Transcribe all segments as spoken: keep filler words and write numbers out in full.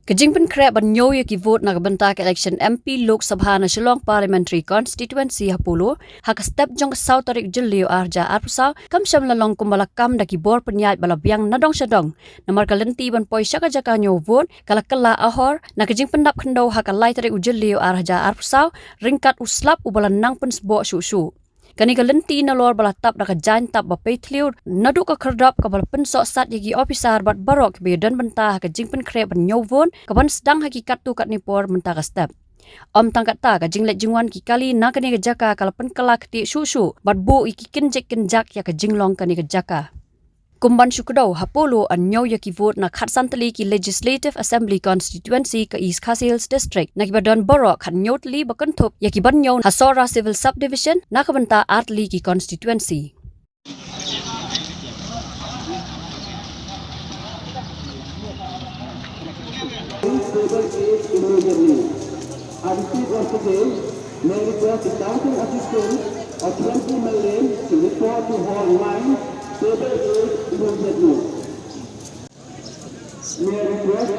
Ka jingpynkhreh ban ñiew ïa ki vote na ka bynta ka election M P Lok Sabha na Shillong Parliamentary Constituency ha Polo, ha ka step jong ka saw tarik Jylliew ar hajar arphew saw, kam shym la long kumba la kam da ki bor pynïaid ba la biang na dong sha dong. Namar ka lynti ban poi sha ka jaka ñiew vote, ka la kylla ahor, na ka jingpyndap khyndew ha ka lai tarik u Jylliew ar hajar arphew saw, ryngkat u slap uba la nang pynsboh shuh shuh. Kane ka lynti nalor ba la tap da ka jaiñ tap ba pei thliew, naduh ka khyrdop kaba la pynsohsat ïa ki ophisar bad baroh kiba ïadon bynta ha ka jingpynkhreh ban ñiew vote, kaban sdang ha ki katto katne por mynta ka step. Ym tang katta, ka jingleit jingwan ki kali na kane ka jaka ka la pynkylla ktieh shuh shuh, bad buh ïa ki kynjek kynjak ïa ka jinglong kane ka jaka. Kumban shu kdew, ha Polo yn ñiew ïa ki vote na khatsan tylli ki Legislative Assembly Constituency ka East Khasi Hills District, na kiba don baroh khathynñiew tylli ba kynthup ïa kiban ñiew ha Sohra Civil Subdivision, na ka bynta ar tylli ki constituency. Table eight immediately. I repeat once again, may I request the counting assistant of twenty million to report to hall nine, table eight immediately. May I request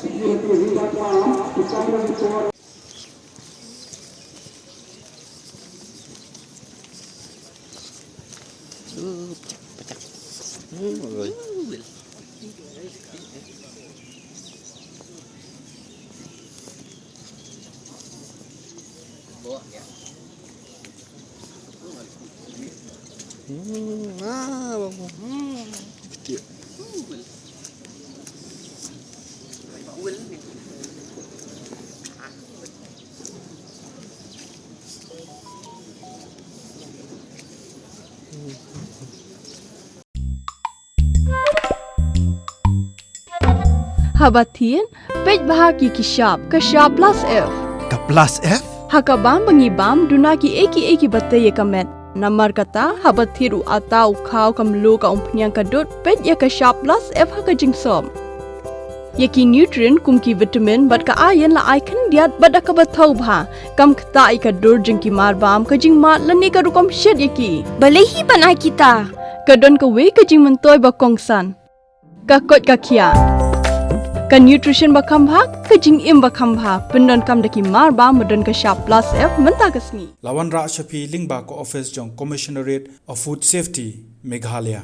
Secretary Rita Klam to kindly report. Haba thied, peit bha ki ki shap, ka shap plus F. Ka plus F? Ha ka bam ba ngi bam, duna ki ei ki ei kiba tei ïa ka met. Namar kata, haba thied u atta u khaw ka mluh ka umphniang ka dud, peit ïa ka shap plus F ha ka jingsop. Ïa ki nutrient kum ki vitamin bad ka iron la ai khyndiat bad da kaba thaw bha. Kam ktah ïa ka dur jong ki mar bam, ka jingmad lane ka rukom shet ïa ki. Balei hi ban ai kita? Ka don kawei ka jingmyntoi ba kongsan. Ka koit ka khiah. Ka nutrition ba kham bha, ka jingim ba kham bha. Pyndonkam da ki mar bam ba don ka shap plus F mynta ka sngi. La wanrah sha phi lyngba ka office jong Commissionerate of Food Safety, Meghalaya.